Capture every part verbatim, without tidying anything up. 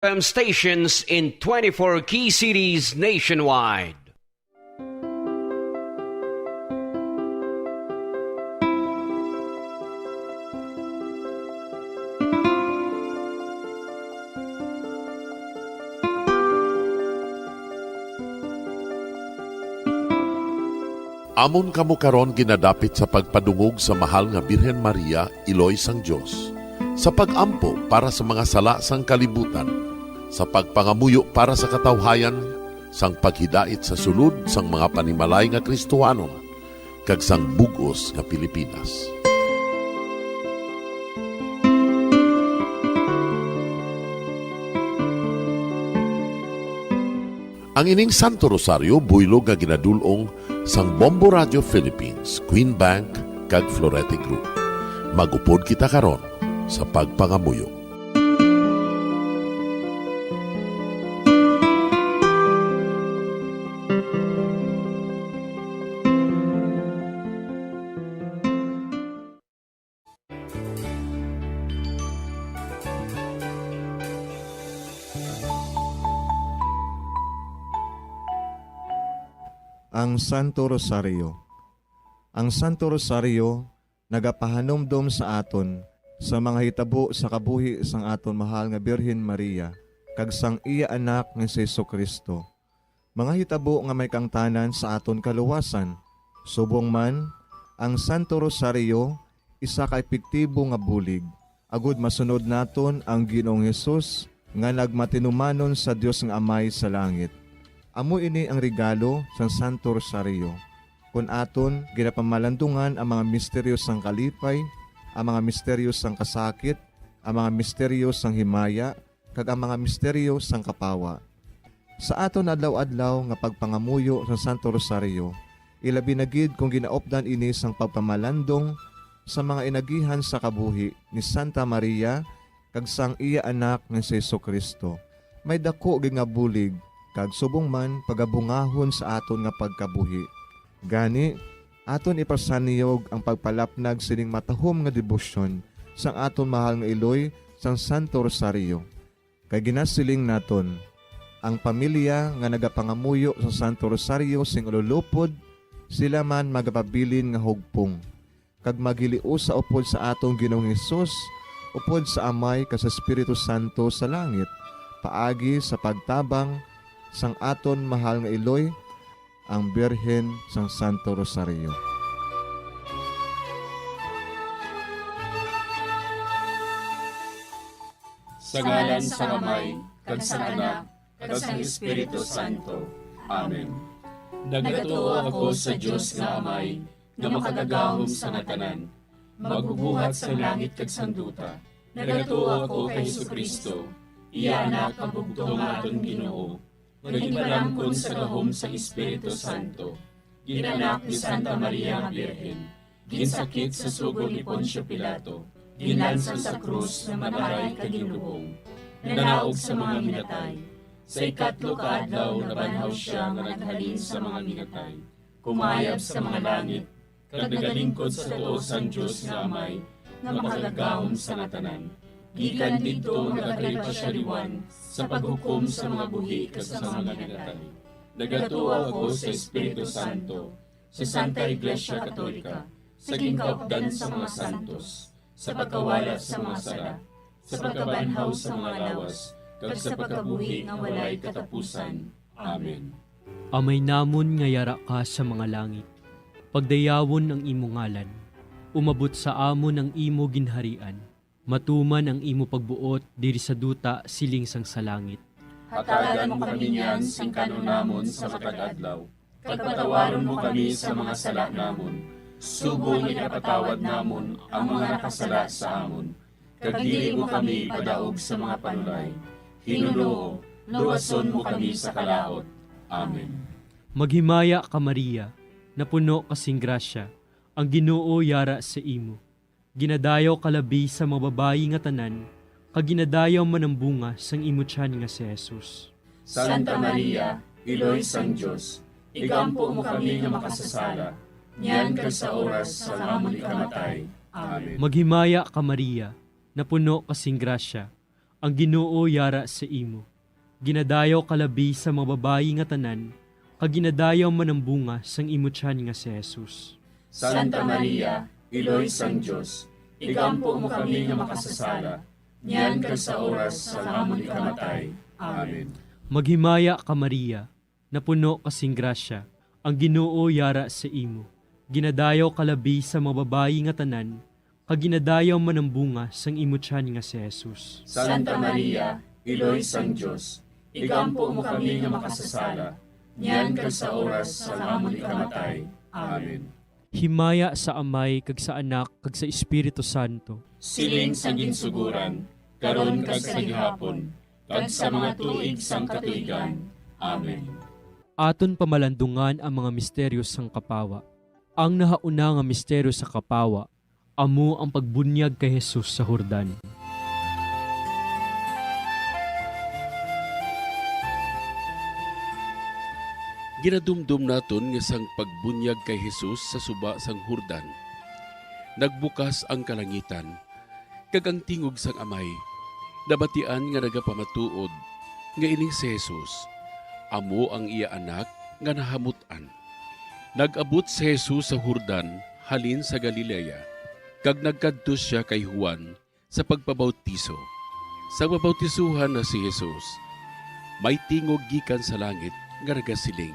F M stations in twenty-four key cities nationwide. Amon kamo karon ginadapit sa pagpadungog sa Mahal nga Birhen Maria, Iloy sang Dios, sa pag-ampo para sa mga sala sang kalibutan, sa pagpangamuyo para sa katawhayan, sang paghidait sa sulod sang mga panimalay nga Kristohanon, kag sang bug-os nga Pilipinas. Ang ining Santo Rosario buylog nga ginadul-ong sang Bombo Radio Philippines, Queen Bank, kag Florete Group. Mag-upod kita karon sa pagpangamuyo. Ang Santo Rosario. Ang Santo Rosario nagapahanumdom sa aton sa mga hitabo sa kabuhi sang aton mahal nga Birhen Maria kag sang iya Anak nga si Jesu-Cristo, mga hitabo nga may kaangtanan sa aton kaluwasan. Subong man, ang Santo Rosario isa ka epektibo nga bulig agod masunod naton ang Ginoong Hesus nga nagmatinumanon sa Dios nga Amay sa langit. Amo ini ang regalo sang Santo Rosario, kon aton ginapamalandungan ang mga misteryo sang kalipay, ang mga misteryo sang kasakit, ang mga misteryo sang himaya, kag ang mga misteryo sang kapawa. Sa aton adlaw-adlaw nga pagpangamuyo sa Santo Rosario, ilabi na gid kon ginaupdan ini sang pagpamalandong sa mga inagihan sa kabuhi ni Santa Maria kag sang iya Anak nga si Jesu-Cristo, may daku gid nga bulig kag subong man pagabungahon sa aton nga pagkabuhi. Gani, aton ipasanyog ang pagpalapnag sining matahom nga debosyon sang aton mahal nga iloy sang Santo Rosario. Kay ginasiling naton, ang pamilya nga nagapangamuyo sa Santo Rosario sing ululupod, sila man magapabilin nga hugpong, kag maghiliusa upod sa aton Ginoong Hesus, upod sa Amay kag sa Espiritu Santo sa langit, paagi sa pagtabang sang aton mahal nga iloy, ang Birhen sang Santo Rosario. Sa ngalan sang Amay, kag sang Anak, kag sang Espiritu Santo. Amen. Nagatuo ako sa Dios nga Amay, nga makagagahom sa nga tanan, magbubuhat sang langit kag sang duta. Nagatuo ako kay Jesu-Cristo, iya Anak, ang bugtong nga aton Ginoo, nga ginpalamkon sa gahom sang Espiritu Santo, ginanak ni Santa Maria nga Birhen, ginsakit sa sugo ni Poncio Pilato, ginlansang sa krus nga mag-aray kag ginlubong, nanaog sa mga minatay. Sa ikatlo ka adlaw nabanhaw sia nga naghalin sa mga minatay, kumayab sa mga langit, kag nagalingkod sa tuo sang Dios nga Amay, nga makagagahom sa nga tanan. Gikan didto nagakalipasyariwan sa paghukom sa mga buhi kag sa mga minatay. Nagatuo ako sa Espiritu Santo, sa Santa Iglesia Katolika, sa ginkaupdan sa mga santos, sa pagkawala sa mga sala, sa pagkabanhaw sa mga lawas, kag sa pagkabuhi nga walay katapusan. Amen. Amay namon nga yara ka sa mga langit, pagdayawon ang imo ngalan. Umabot sa amon ang imo ginharian. Matuman ang imo pagbuot diri sa duta siling sang sa langit. Hatagan mo kami niyan sing kan-on namon sa matag adlaw, kag patawaron mo kami sa mga sala namon, subong nga ginapatawad namon ang mga nakasala sa amon, kag dili mo kami ipadaog sa mga panulay. Hinunoo, luwason mo kami sa kalaut. Amen. Maghimaya ka, Maria, napuno ka sing grasya, ang Ginoo yara sa imo. Ginadayaw ka labi sa mga babayi nga tanan, kag ginadayaw man ang bunga sang imo tiyan nga si Jesus. Santa Maria, Iloy sang Dios, igampo mo kami nga makasasala, niyan kag sa oras sang amon ikamatay. Amen. Maghimaya ka, Maria, napuno ka sing grasya, Ang Ginoo yara sa imo. Ginadayaw ka labi sa mga babayi nga tanan, kag ginadayaw man ang bunga sang imo tiyan nga si Jesus. Santa Maria, Iloy sang Dios, igampo mo kami nga makasasala, niyan kag sa oras sang amon ikamatay. Amen. Maghimaya ka, Maria, napuno ka sing grasya, ang Ginoo yara sa imo. Ginadayaw ka labi sa mga babayi nga tanan, kag ginadayaw man ang bunga sang imo tiyan nga si Jesus. Santa Maria, Iloy sang Dios, igampo mo kami nga makasasala, niyan kag sa oras sang amon ikamatay. Amen. Himaya sa Amay, kag sa Anak, kag sa Espiritu Santo. Siling sa ginsuguran, karon kag sa gihapon, kag sa mga tuig sang katuigan. Amen. Aton pamalandungan ang mga misteryo sang kapawa. Ang nahauna nga misteryo sa kapawa amo ang pagbunyag kay Jesus sa Jordan. Ginadumdom naton nga sang pagbunyag kay Jesus sa suba sang Jordan, nagbukas ang kalangitan, kag ang tingog sang Amay nabatian nga nagapamatuod nga ining si Jesus amo ang iya Anak nga nahamut-an. Nag-abot si Jesus sa Jordan halin sa Galilea, kag nagkadto sia kay Juan sa pagpabautiso. Sa pabautisohan na si Jesus, may tingog gikan sa langit nga nagasiling,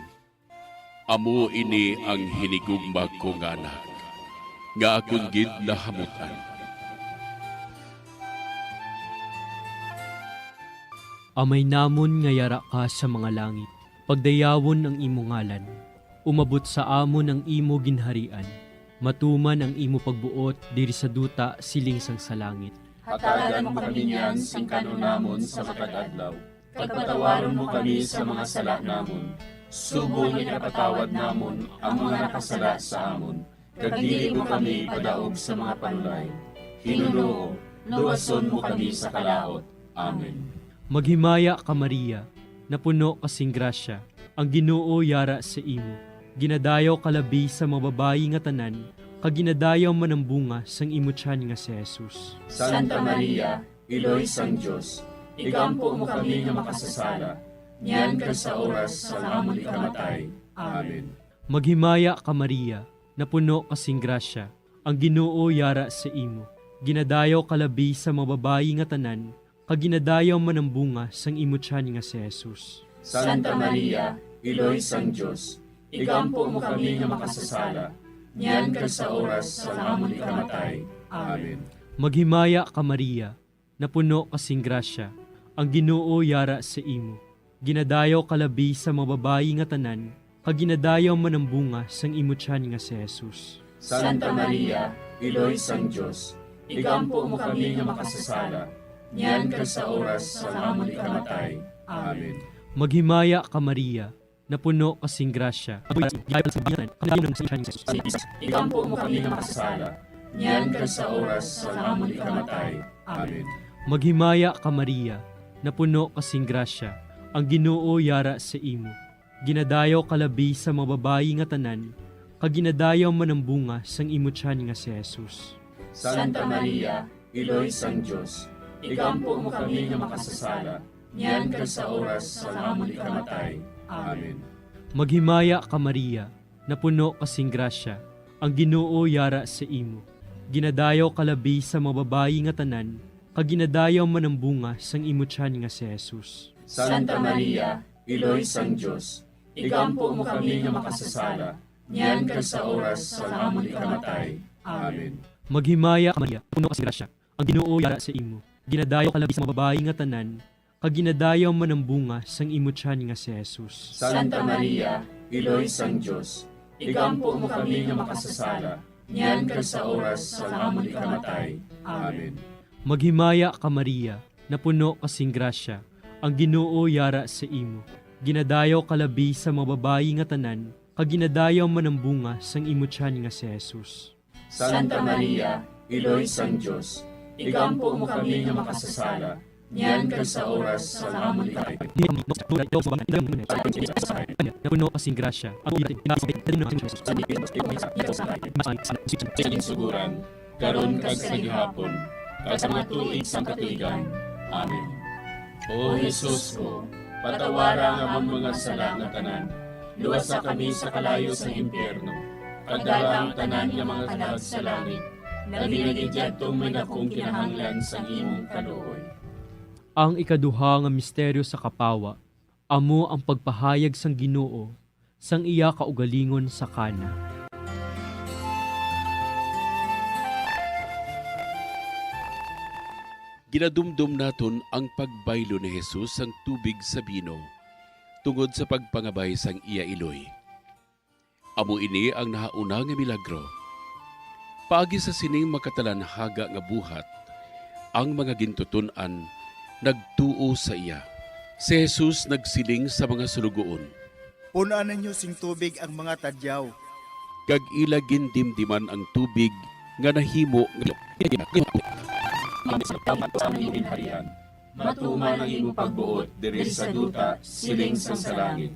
"Amo ini ang hinigugma ko nga Anak, nga akon gid nahamut-an." Amay namon nga yara ka sa mga langit, pagdayawon ang imo ngalan. Umabot sa amon ang imo ginharian. Matuman ang imo pagbuot diri sa duta siling sang sa langit. Hatagan mo kami niyan sing kan-on namon sa matag adlaw, kag patawaron mo kami sa mga sala namon, subong nga ginapatawad namon ang mga nakasala sa amon, kag dili mo kami padaog sa mga panulay. Hinunoo, luwason mo kami sa kalaut. Amen. Maghimaya ka, Maria, napuno ka sing grasya, ang Ginoo yara sa imo. Ginadayaw ka labi sa mga babayi nga tanan, kag ginadayaw man ang bunga sang imo tiyan nga si Jesus. Santa Maria, Iloy sang Dios, igampo mo kami nga makasasala, niyan kag sa oras sang amon ikamatay. Amen. Maghimaya ka, Maria, napuno ka sing grasya, ang Ginoo yara sa imo. Ginadayaw ka labi sa mga babayi nga tanan, kag ginadayaw man ang bunga sang imo tiyan nga si Jesus. Santa Maria, Iloy sang Dios, igampo mo kami nga makasasala, niyan kag sa oras sang amon ikamatay. Amen. Maghimaya ka, Maria, napuno ka sing grasya, ang Ginoo yara sa imo. Ginadayaw ka labi sa mga babayi nga tanan, kag ginadayaw man ang bunga sang imo tiyan nga si Jesus. Santa Maria, Iloy sang Dios, igampo mo kami nga makasasala, niyan kag sa oras sang amon ikamatay. Amen. Maghimaya ka, Maria, napuno ka sing grasya, ang Ginoo yara sa imo, ginadayaw man ang bunga sang imo tiyan nga si Jesus. Igampo mo kami nga makasasala, niyan kag sa oras sang amon ikamatay. Amen. Maghimaya ka, Maria, napuno ka sing grasya, ang Ginoo yara sa imo. Ginadayaw ka labi sa mga babayi nga tanan, kag ginadayaw man ang bunga sang imo tiyan nga si Jesus. Santa Maria, Iloy sang Dios, igampo mo kami nga makasasala, niyan kag sa oras sang amon ikamatay. Amen. Maghimaya ka, Maria, napuno ka sing grasya, ang Ginoo yara sa imo. Ginadayaw ka labi sa mga babayi nga tanan, kag ginadayaw man ang bunga sang imo tiyan nga si Jesus. Santa Maria, Iloy sang Dios, igampo mo kami nga makasasala, niyan kag sa oras sang amon ikamatay. Amen. Maghimaya ka, Maria, puno ka sa grasya, ang Ginoo yara sa imo. Ginadayaw ka labi sa mga babayi nga tanan, kag ginadayaw man ang bunga sang imo tiyan nga si Jesus. Santa Maria, Iloy sang Dios, igampo mo kami nga makasasala, niyan kag sa oras sang amon ikamatay. Amen. Maghimaya ka, Maria, napuno ka sing grasya, ang Ginoo yara sa imo. Ginadayaw ka labi sa mga babayi nga tanan, kag ginadayaw man ang bunga sang imo tiyan nga si Jesus. Santa Maria, Iloy sang Dios, igampo mo kami nga makasasala, niyan kag sa oras sang amon ikamatay. Napuno ka sing grasya, ang Ginoo yara sa imo. Sa ginsuguran, karon kag sa gihapon, kag sa mga tuig sang katuigan. Amen. O Jesus ko, patawara ang amon mga sala nga tanan, luwasa kami sa kalayo sang impyerno, kag dala ang tanan nga mga kalag sa langit, labi na gid yadtong may dakong kinahanglan sang imong kaluoy. Ang ikaduha nga misteryo sa kapawa amo ang pagpahayag sang Ginoo sang iya kaugalingon sa Cana. Ginadumdom naton ang pagbaylo ni Jesus sang tubig sa bino tungod sa pagpangabay sang iya iloy. Amo ini ang nahauna nga milagro. Paagi sa sining makatalanhaga nga buhat, ang mga gintuton-an nagtuo sa iya. Si Jesus nagsiling sa mga suloguon, "Pun-an ninyo sing tubig ang mga tadyaw." Kag ila gindimdiman ang tubig nga nahimo nga Ang sa ginharian, matuman ang imo pagbuot diri sa duta, siling sang sa langit.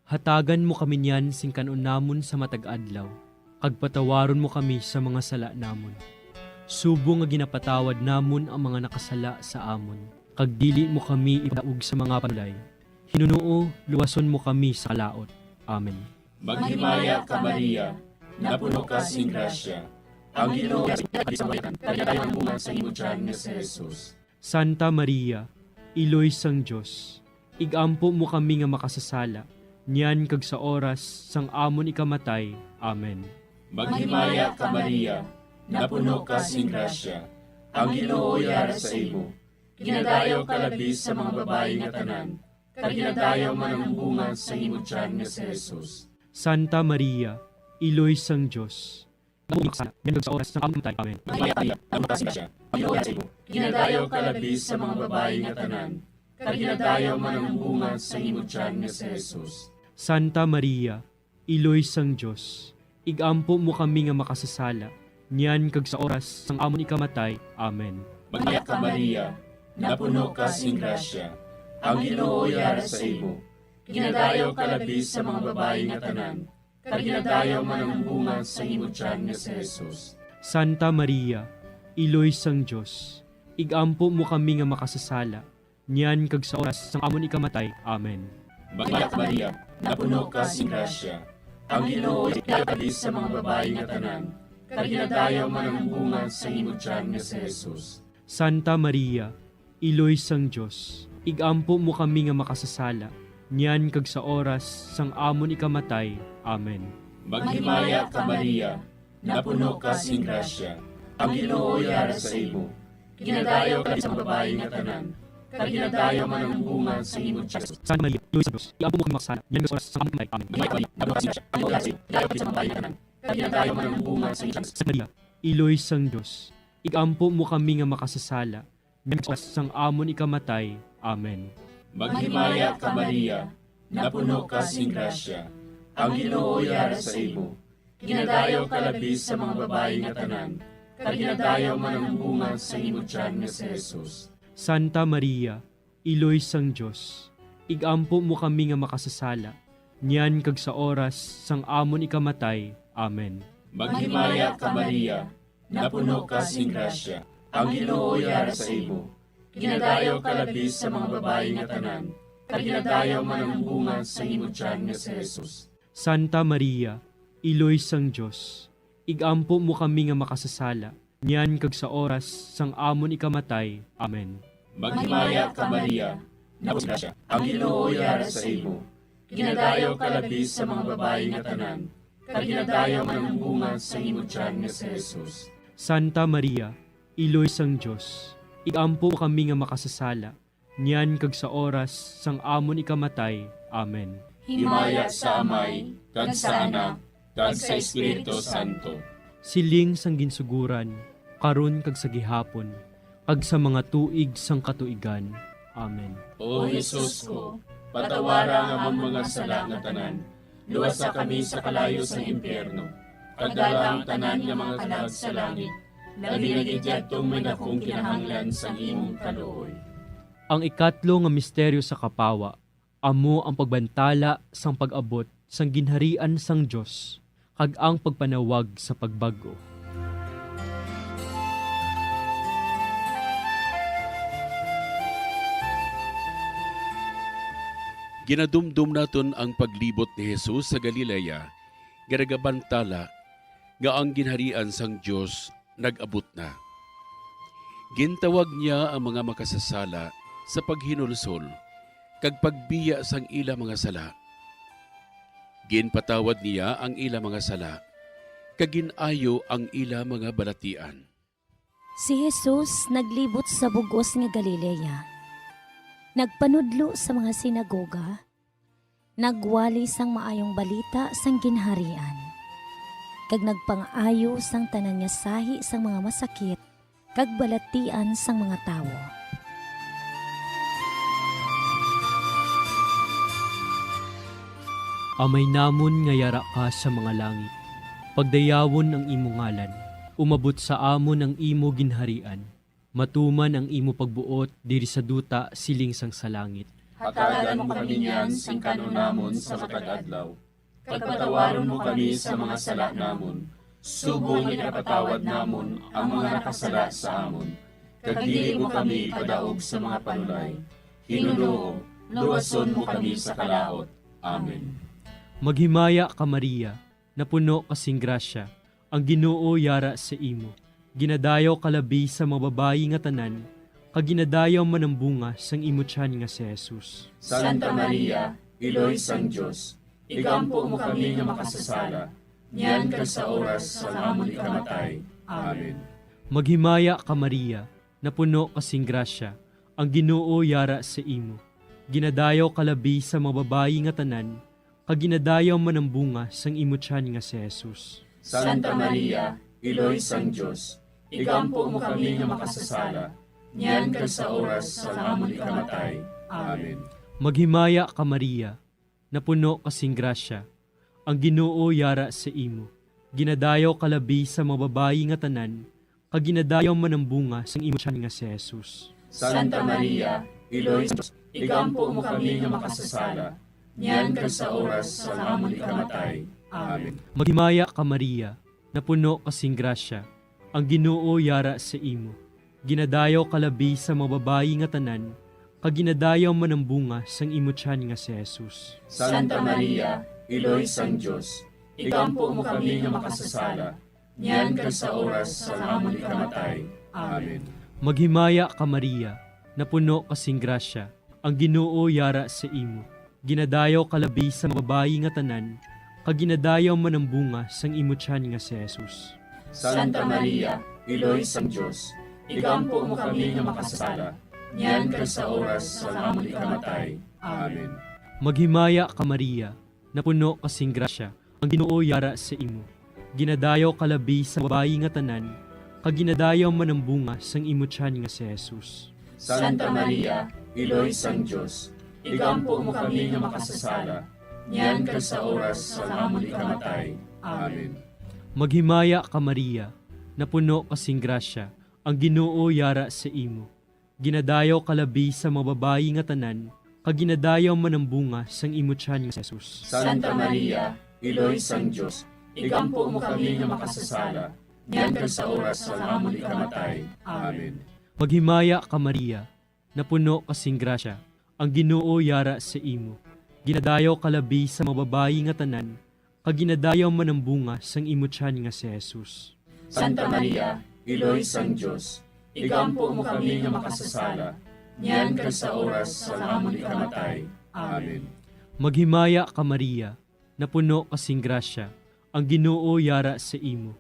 Hatagan mo kami niyan sing kan-on namon sa matag adlaw, kag patawaron mo kami sa mga sala namon, subong nga ginapatawad namon ang mga nakasala sa amon, kag dili mo kami ipaog sa mga panulay. Hinunoo, luwason mo kami sa kalaut. Amen. Maghimaya ka, Maria, napuno ka sing grasya, ang Ginoo iya sa imo, kag ginadayaw ang bunga sa imo tiyan nga si Jesus. Santa Maria, iloy sang Dios, ig-ampo mo kami nga makasasala, niyan kag sa oras sang amon ikamatay. Amen. Maghimaya ka, Maria, napuno ka sing grasya, ang Ginoo yara sa imo. Ginadayaw ka labi sa mga babayi nga tanan, kag ginadayaw man ang bunga sa imo tiyan nga si Jesus. Santa Maria, iloy sang Dios, ig-ampo mo kami nga makasasala, niyan kag sa oras sang amon ikamatay. Amen. Maghimaya ka, Maria, napuno ka sing grasya, ang Ginoo yara sa imo. Ginadayaw ka labi sa mga babayi nga tanan, kag ginadayaw man ang bunga sa imo tiyan nga si Jesus. Santa Maria, iloy sang Dios, ig-ampo mo kami nga makasasala, niyan kag sa oras sang amon ikamatay. Amen. Maghimaya ka, Maria, napuno ka sing grasya, ang Ginoo yara sa imo. Ginadayaw ka labi sa mga babayi nga tanan, kag ginadayaw man ang bunga sa imo tiyan nga si Jesus. Santa Maria, iloy sang Dios, ig-ampo mo kami nga makasasala, niyan kag sa oras sang amon ikamatay. Amen. Maghimaya ka, Maria, napuno ka sing grasya, ang Ginoo ginadayaw ka labi sa mga babayi nga tanan, kag ginadayaw man ang bunga sa imo tiyan nga si Jesus. Santa Maria, iloy sang Dios, ig-ampo mo kami nga makasasala, niyan kag sa oras sang amon ikamatay. Amen. Maghimaya ka, Maria, napuno ka sing grasya, ang Ginoo yara sa imo. Ginadayaw ka sa mga babayi nga tanan, kag ginadayaw man ang bunga sa imo tiyan. Santa Maria, iloy sang Dios, ig-ampo mo kami makasasala, niyan kag sa oras sang amon ikamatay. Amen. Maghimaya ka, Maria, napuno ka sing grasya, ang Ginoo yara sa imo. Ginadayaw ka labi sa mga babayi nga tanan, kag ginadayaw man ang bunga sa imo tiyan. Santa Maria, iloy sang Dios, ig-ampo mo kami makasasala, niyan kag sa oras sang amon ikamatay. Amen. Maghimaya ka, Maria, napuno ka sing grasya, ang Ginoo yara sa imo. Santa Maria, iloy sang Dios, ig-ampo mo kami nga makasasala, niyan kag sa oras sang amon ikamatay. Amen. Maghimaya ka, Maria, napuno ka sing grasya, ang Ginoo yara sa imo. Ginadayaw ka labi sa mga babayi nga tanan, kag ginadayaw man ang bunga sa imo tiyan nga si Jesus. Santa Maria, iloy sang Dios, ig-ampo mo kami nga makasasala, niyan kag sa oras sang amon ikamatay. Amen. Maghimaya ka, Maria, napuno ka sing grasya, ang Ginoo yara sa imo. Ginadayaw ka labi sa mga babayi nga tanan, kag ginadayaw man ang bunga sa imo tiyan nga si Jesus. Santa Maria, iloy sang Dios, ig-ampo mo kami nga makasasala, niyan kag sa oras sang amon ikamatay. Amen. Maghimaya ka, Maria, napuno ka sing grasya, ang Ginoo yara sa imo. Ginadayaw ka labi sa mga babayi nga tanan, kag ginadayaw man ang bunga sa imo tiyan nga si Jesus. Santa Maria, iloy sang Dios, ig-ampo mo kami nga makasasala, niyan kag sa oras sang amon ikamatay. Amen. Himaya sa Amay, kag sa Anak, kag sa Espiritu Santo. Siling sang ginsugoran, karon kag sa gihapon, kag sa mga tuig sang katuigan. Amen. O Jesus ko, patawara ang amon mga sala nga tanan, luwasa kami sa kalayo sang impyerno, kag dala ang tanan nga mga kalag sa langit, labi na gid yadtong may dakong kinahanglan sang imong kaluoy. Ang ikatlo nga misteryo sa kapawa amo ang pagbantala sang pag-abot sang Ginharian sang Dios kag ang pagpanawag sa pagbag-o. Ginadumdom naton ang paglibot ni Jesus sa Galilea nga nagabantala nga ang Ginharian sang Dios nag-abot na. Gintawag niya ang mga makasasala sa paghinulsol kag pagbiya sang ila mga sala. Ginpatawad niya ang ila mga sala kag gin-ayo ang ila mga balatian. Si Jesus naglibot sa bug-os nga Galilea. Nagpanudlo sa mga sinagoga, nagwali sang maayong balita sang Ginharian, kag nagpangaayo sang tanan nga sahi sang mga masakit kag balatian sang mga tawo. Amay namon nga yara ka sa mga langit, pagdayawon ang imo ngalan. Umabot sa amon ang imo ginharian. Matuman ang imo pagbuot diri sa duta siling sang sa langit. Hatagan mo kami niyan sing kan-on namon sa matag adlaw, kag patawaron mo kami sa mga sala namon, subong nga ginapatawad namon ang mga nakasala sa amon. Kag dili mo kami ipadaog sa mga panulay. Hinunoo, luwason mo kami sa kalaut. Amen. Maghimaya ka, Maria, napuno ka sing grasya, ang Ginoo yara sa imo. Ginadayaw ka labi sa mga babayi nga tanan, kag ginadayaw man ang bunga sang imo tiyan nga si Jesus. Santa Maria, Iloy sang Dios, igampo mo kami nga makasasala, niyan kag sa oras sang amon ikamatay. Amen. Maghimaya ka, Maria, napuno ka sing grasya, ang Ginoo yara sa imo. Ginadayaw ka labi sa mga babayi nga tanan, kag ginadayaw man ang bunga sang imo tiyan nga si Jesus. Santa Maria, Iloy sang Dios, igampo mo kami nga makasasala, niyan kag sa oras sang amon ikamatay. Amen. Maghimaya ka, Maria, napuno ka sing grasya, ang Ginoo yara sa imo. Ginadayaw ka labi sa mga babayi nga tanan, kag ginadayaw man ang bunga sang imo tiyan nga si Jesus. Santa Maria, Iloy sa Dios, igampo mo kami nga makasasala, niyan kag sa oras sang amon ikamatay. Amen. Maghimaya ka, Maria, napuno ka sing grasya, ang Ginoo yara sa imo. Ginadayaw ka labi sa mga babayi nga tanan, kag ginadayaw man ang bunga sang imo tiyan nga si Jesus. Santa Maria, Iloy sang Dios, igampo mo kami nga makasasala, niyan kag sa oras sang amon ikamatay. Amen. Maghimaya ka, Maria, napuno ka sing grasya, ang Ginoo yara sa imo. Ginadayaw ka labi sa mga babayi nga tanan, kag ginadayaw man ang bunga sang imo tiyan nga si Jesus. Santa Maria, Iloy sang Dios, igampo mo kami nga makasasala, niyan kag sa oras sang amon ikamatay. Amen. Maghimaya ka, Maria, napuno ka sing grasya, ang Ginoo yara sa imo. Ginadayaw ka labi sa babayi nga tanan, kag ginadayaw man ang bunga sang imo tiyan nga si Jesus. Santa Maria, Iloy sang Dios, igampo mo kami nga makasasala, niyan kag sa oras sang amon ikamatay. Amen. Maghimaya ka, Maria, napuno ka sing grasya, ang Ginoo yara sa imo. Ginadayaw ka labi sa mga babayi nga tanan, kag ginadayaw man ang bunga sang imo tiyan nga si Jesus. Santa Maria, Iloy sang Dios, igampo mo kami nga makasasala, niyan kag sa oras sang amon ikamatay. Amen. Maghimaya ka, Maria, napuno ka sing grasya, ang Ginoo yara sa imo. Ginadayaw ka labi sa mga babayi nga tanan, kag ginadayaw man ang bunga sang imo tiyan nga si Jesus. Santa Maria, Iloy sang Dios, igampo mo kami nga makasasala, niyan kag sa oras sang amon ikamatay. Amen. Maghimaya ka, Maria, napuno ka sing grasya, ang Ginoo yara sa imo.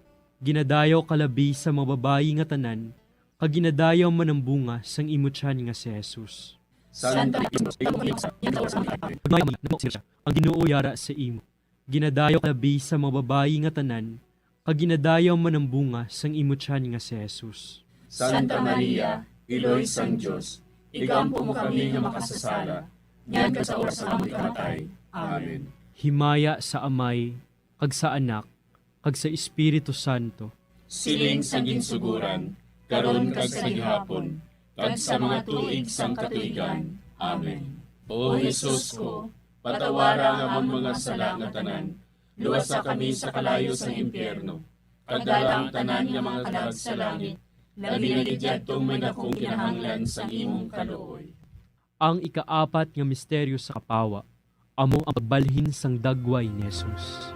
Ginadayaw ka labi sa mga babayi nga tanan, kag ginadayaw man ang bunga sang imo tiyan nga si Jesus. Santa Maria, Iloy sang Dios, igampo mo kami nga makasasala, niyan kag sa oras sang amon ikamatay. Amen. Maghimaya ka, Maria, napuno ka sing grasya, ang Ginoo yara sa imo. Ginadayaw ka labi sa mga babayi nga tanan, kag ginadayaw man ang bunga sang imo tiyan nga si Jesus. Santa Maria, Iloy sang Dios, igampo mo kami nga makasasala, niyan kag sa oras sang amon ikamatay. Amen. Himaya sa Amay, kag sa Anak, kag sa Espiritu Santo. Siling sa ginsugoran, karon kag sa gihapon, kag sa mga tuig sang katuigan. Amen. O Jesus ko, patawara ang amon mga sala nga tanan, luwasa kami sa kalayo sang impyerno, kag dala ang tanan nga mga kalag sa langit, labi na gid yadtong may dakong kinahanglan sang imong kaluoy. Ang ikaapat nga misteryo sa kapawa, Amo ang pagbalhin sang dagway ni Jesus.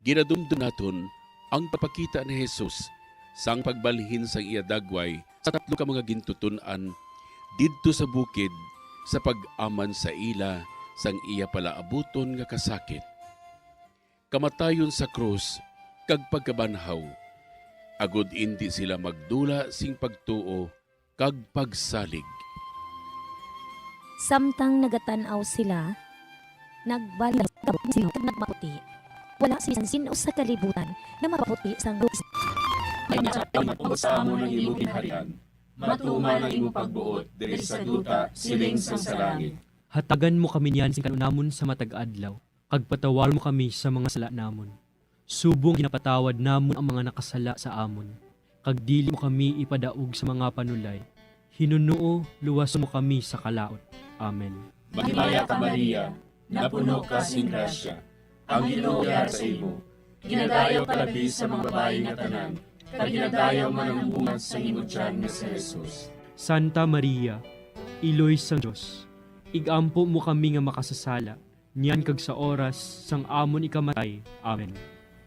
Ginadumdom naton ang pagpakita ni Jesus sang pagbalhin sang iya dagway sa tatlo ka mga gintuton-an didto sa bukid, sa pag-aman sa ila sang iya palaabuton nga kasakit, kamatayon sa krus, kag pagkabanhaw, agod indi sila magdula sing pagtuo kag pagsalig. Samtang nagatan-aw sila, nagbalik sila kag nagmaputi. Wala sing bisan sin-o sa kalibutan nga mapaputi sang lubos. May nasa ang matungod sa amon ang imo ginharian. Matuman ang imo pagbuot diri sa duta, siling sang sa langit. Hatagan mo kami niyan sing kan-on namon sa matag adlaw, kag patawaron mo kami sa mga sala namon, subong ginapatawad namon ang mga nakasala sa amon, kag dili mo kami ipadaog sa mga panulay. Hinunoo, luwason mo kami sa kalaut. Amen. Maghimaya ka, Maria, napuno ka sing grasya, ang Ginoo yara sa imo. Ginadayaw ka labi sa mga babayi nga tanan, kag ginadayaw man ang bunga sang imo tiyan nga si Jesus. Santa Maria, Iloy sang Dios, igampo mo kami nga makasasala, niyan kag sa oras sang amon ikamatay. Amen.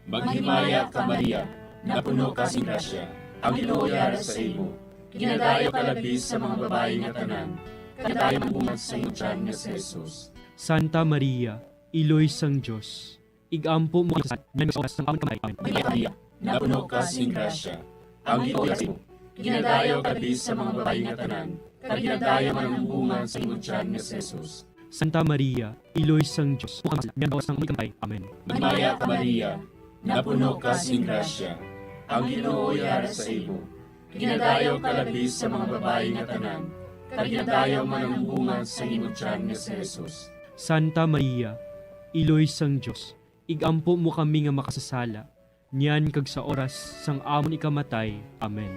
Maghimaya ka, Maria, napuno ka sing grasya, ang Ginoo yara sa imo. Ginadayaw ka labi sa mga babayi nga tanan, kag ginadayaw ang bunga sang imo tiyan nga si Jesus. Santa Maria, Iloy sang Dios, igampo mo kami sa niyan sa oras sang amon kamay. Amen. Maria, napuno ka sing grasya, ang Ginoo sa imo. Ginadayaw ka labi sa mga babayi nga tanan, kag ginadayaw man ang bunga sa imo tiyan nga si Jesus. Santa Maria, Iloy sang Dios, igampo mo kami sa niyan sa oras sang amon kamay. Amen. Maghimaya ka, Maria, napuno ka sing grasya, ang Ginoo yara sa imo. Ginadayaw ka labi sa mga babayi nga tanan, kag ginadayaw man ang bunga sa imo tiyan nga si Jesus. Santa Maria, Iloy sang Dios, igampo mo kami nga makasasala, niyan kag sa oras sang amon ikamatay. Amen.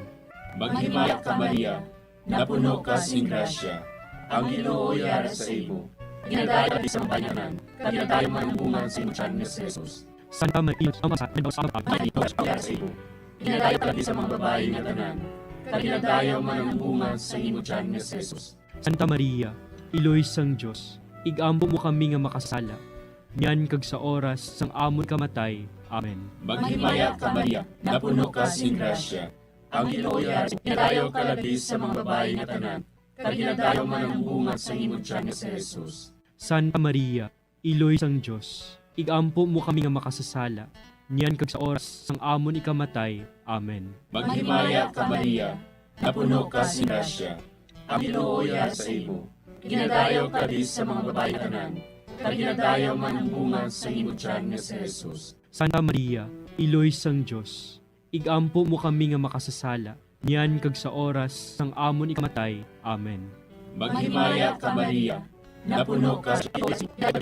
Maghimaya ka, Maria, napuno ka sing grasya, ang Ginoo yara sa imo. Ginadayaw ka labi sa mga babayi nga tanan, kag ginadayaw man ang bunga sa imo tiyan nga si Jesus. Santa Maria, ang masa, nagdaos sa mga Maria, ang yara sa imo. Ginadayaw ka labi sa mga babayi nga tanan, kag ginadayaw man ang bunga sa imo tiyan nga si Jesus. Santa Maria, Iloy sang Dios, igampo mo kami nga makasasala, niyan kag sa oras sang amon kamatay. Amen. Maghimaya ka, Maria, napuno ka sing grasya, ang Ginoo yara sa imo. Ginadayaw ka labi sa mga babayi nga tanan, kag ginadayaw man ang bunga sa imo tiyan nga si Jesus. Santa Maria, Iloy sang Dios, igampo mo kami nga makasasala, niyan kag sa oras sang amon ikamatay. Amen. Maghimaya ka, Maria, napuno ka sing grasya, ang Ginoo yara sa imo. Ginadayaw ka labi sa mga babayi nga tanan, kag ginadayaw man ang bunga sa imo tiyan nga si Jesus. Santa Maria, Iloy sang Dios, igampo mo kami nga makasasala, niyan kag sa oras sang amon ikamatay. Amen. Maghimaya ka, Maria, napuno ka sa, kag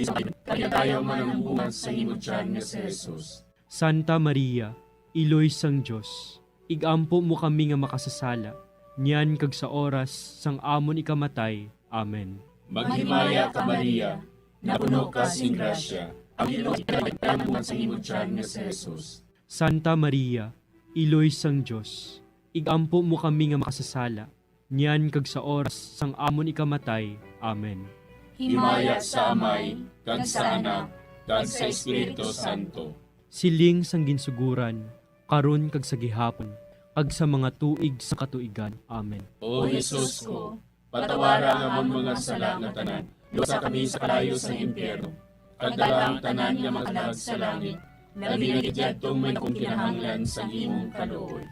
ginadayaw man ang bunga sa imo tiyan nga si Jesus. Santa Maria, Iloy sang Dios, igampo mo kami nga makasasala, niyan kag sa oras sang amon ikamatay. Amen. Maghimaya ka, Maria, napuno ka sing grasya, ang Ginoo yara sa imo, ginadayaw man ang bunga sa imo tiyan nga si Jesus. Santa Maria, Iloy sang Dios, igampo mo kami nga makasasala, niyan kag sa oras sang amon ikamatay. Amen. Himaya sa Amay, kag sa Anak, kag sa Espiritu Santo. Siling sang ginsugoran, karon kag sa gihapon, kag sa mga tuig sa katuigan. Amen. O Jesus ko, patawara ang amon mga sala nga tanan, luwasa kami sa kalayo sang impyerno, kag dala ang tanan nga mga kalag sa langit, labi na gid yadtong may daku kinahanglan sang imong kaluoy.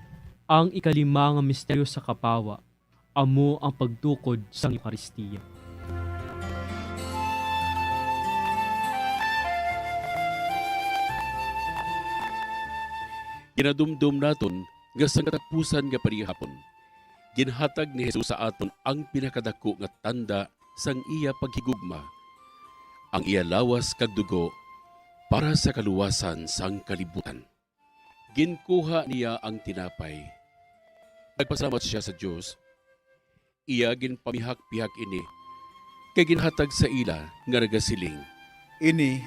Ang ikalima nga misteryo sa kapawa, amo ang pagtukod sang Eukaristia. Ginadumdom naton nga sa katapusan nga panihapon, ginhatag ni Jesus sa aton ang pinakadako nga tanda sang iya paghigugma, ang iya lawas kag dugo para sa kaluwasan sang kalibutan. Ginkuha niya ang tinapay. Nagpasalamat sia sa Dios. Iya ginpamihak-pihak ini, kay ginhatag sa ila nga nagasiling, "Ini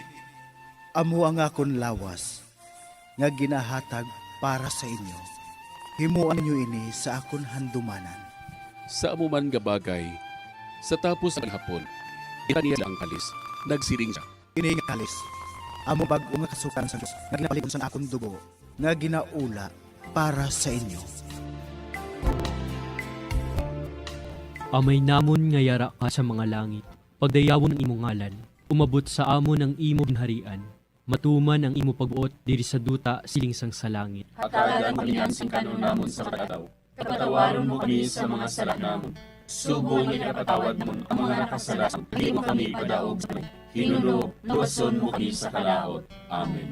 amo ang akon lawas nga ginahatag para sa inyo. Himoa ninyo ini sa akon handumanan. Sa amo man nga bagay, sa tapos nga hapon, ginhimo niya ang kalis. Nagsiling sia, "Ini nga kalis, amo bag-o nga kasukaran sa Dios nga ginapalig-on sang akon dugo, nga ginaula para sa inyo." Amay namon nga yara ka sa mga langit, pagdayawon ang imo ngalan, umabot sa amon ang imo ginharian, matuman ang imo pagbuot diri sa duta siling sang sa langit. Hatagan mo niyan sing kan-on namon sa kada adlaw. Katawaron mo kami sa mga sala namon, subong nga ginapatawad mo ang mga nakasala sa amon. Dili mo kami ipadaog sa kamay. Ginoo, luwason mo kami sa kalaut. Amen.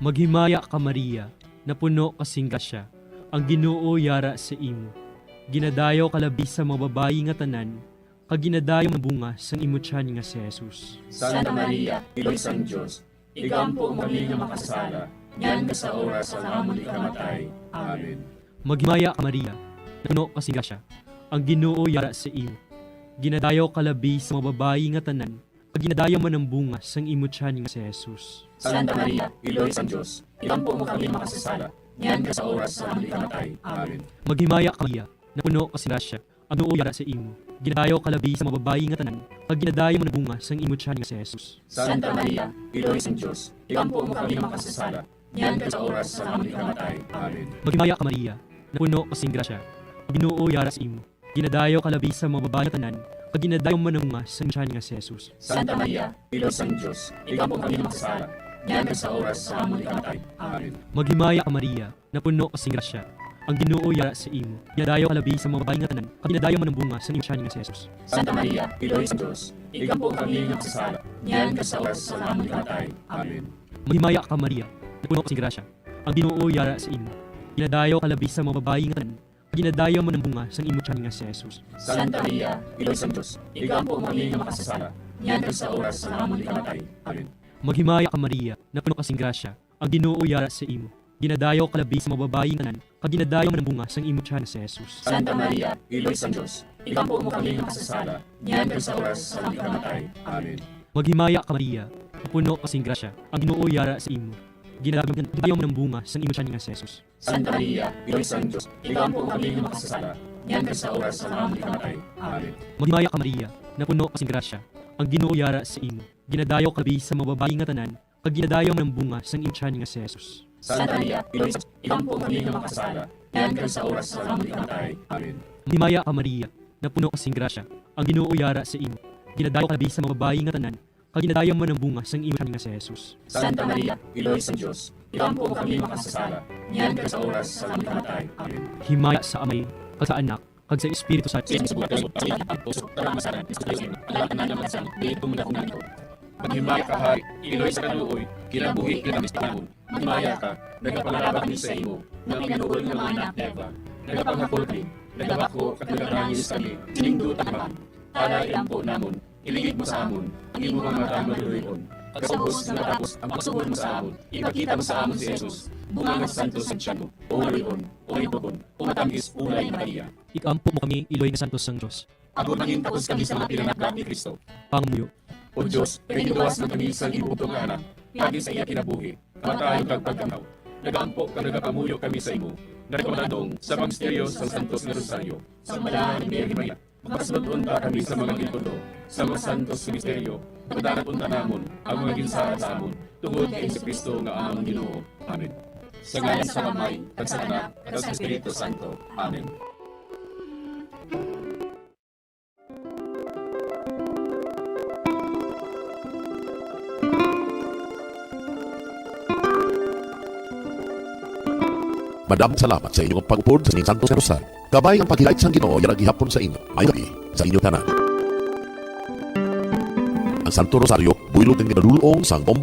Maghimaya ka, Maria, napuno ka sing grasya, ang Ginoo yara sa imo. Ginadayaw ka labi sa mga babayi nga tanan, kag ginadayaw man ang bunga sang imo tiyan nga si Jesus. Santa Maria, Iloy sang Dios, igampo mo kami nga makasasala, niyan kag sa oras sang amon ikamatay. Amen. Maghimaya ka, Maria, napuno ka sing grasya, ang Ginoo yara sa imo. Ginadayaw ka labi sa mga babayi nga tanan, kag ginadayaw man ang bunga sang imo tiyan nga si Jesus. Santa Maria, Iloy sang Dios, igampo mo kami makasasala, niyan kag sa oras sang amon ikamatay. Amen. Maghimaya ka, Maria, napuno ka sing grasya, ang Ginoo yara sa imo. Ginadayaw ka labi sa mga babayi nga tanan, kag ginadayaw man ang bunga sang imo tiyan nga si Jesus. Santa Maria, Iloy sang Dios, igampo mo kami makasasala, niyan kag sa oras sang amon ikamatay. Amen. Maghimaya ka, Maria, napuno ka sing grasya, ang Ginoo yara sa imo. Ginadayaw ka labi sa mga babayi nga tanan, kag ginadayaw man ang bunga sang imo tiyan nga si Jesus. Santa Maria, Iloy sang Dios, igampo mo kami makasasala, niyan kag sa oras sang amon ikamatay. Amen. Maghimaya ka, Maria, napuno ka sing grasya, ang Ginoo yara sa imo. Ginadayaw ka labi sa mga babayi nga tanan, kag ginadayaw man ang bunga sang imo tiyan nga si Jesus. Santa Maria, Iloy sang Dios, igampo mo kami makasasala, niyan kag sa oras sang amon ikamatay. Amen. Maghimaya ka, Maria, napuno ka sing grasya, ang Ginoo yara sa imo. Ginadayaw ka labi sa mga babayi nga tanan, kag ginadayaw man ang bunga sang imo tiyan nga si Jesus. Santa Maria, Iloy sang Dios, igampo mo kami nga makasasala, niyan kag sa oras sang amon ikamatay. Amen. Maghimaya ka, Maria, napuno ka sing grasya, ang Ginoo yara sa imo. Ginadayaw ka labi sa mga babayi nga tanan, kag ginadayaw man ang bunga sang imo tiyan nga si Jesus. Santa Maria, Iloy sang Dios, igampo mo kami nga makasasala, niyan kag sa oras sang amon ikamatay. Amen. Maghimaya ka, Maria, napuno ka sing grasya, ang Ginoo yara sa imo. Ginadayaw man ang bunga sang imo tiyan nga si Jesus. Santa Maria, Iloy sang Dios, igampo mo kami nga makasasala, niyan kag sa oras sang amon ikamatay. Amen. Maghimaya ka, Maria, napuno ka sing grasya, ang Ginoo yara sa imo. Ginadayaw ka labi sa mga babayi nga tanan, kag ginadayaw man ang bunga sang imo tiyan nga si Jesus. Santa Maria, Iloy sang Dios, igampo mo kami nga makasasala, niyan kag sa oras sang amon ikamatay. Amen. Maghimaya ka, Maria, napuno ka sing grasya, ang Ginoo yara sa imo. Ginadayaw ka labi sa mga babayi nga tanan, kag ginadayaw man ang bunga sang imo tiyan nga si Jesus. Santa Maria, Iloy sang Dios, igampo mo kami makasasala, niyan kag sa oras sang amon ikamatay. Amen. Himaya sa Amay, kag sa Anak, kag sa Espiritu Santo. Maghimaya ka, Hari, Iloy sa kaluoy, kinabuhi, kinamis namon. Maghimaya ka, nagapangalaba kami sa imo, nga may naluoy nga mga anak ni Eva. Nagapangakol kami, nagabakho, kag naganangis kami, sining duta nga man. Tana, iampo namon, iligid mo sa amon ang imo mga mata nga maluloy-on, kag sa ubos nga natapos ang pagsuhol mo sa amon, ipakita mo sa amon si Jesus, bunga nga santos sang tiyan mo, o maluloy-on, o mahipugon, o matam-is, ulay nga Maria. Iampo mo kami, Iloy nga santos sang Dios. Agod mangintakos kami sa mga pinanakda ni Cristo. Pangamuyo. O Dios, kay ginluwas man kami sang imo bugtong nga Anak, paagi sa iya kinabuhi, kamatayon, kag pagkabanhaw. Nagaampo kag nagapamuyo kami sa imo, nagpamadadong sa mga misteryo sang Santos nga Rosario, sang Malahan nga Birhen Maria. Magpasulod unta kami sa mga gintulo, sa mga santos nga misteryo, pagdangat unta namon ang mga ginsaad sa amon, tungod kay Jesu-Cristo nga amon Ginoo. Amen. Sa ngalan sang Amay, kag sang Anak, kag sang Espiritu Santo. Amen. Madamo nga salamat sa inyo nga pag-upod sa sining Santos nga Rosaryo. Kabay ang paghilait sang Ginoo yara gihapon sa inyo, maayong gab-i sa inyo tanan. Ang Santo Rosaryo buylog kag ginadul-ong sang Bombo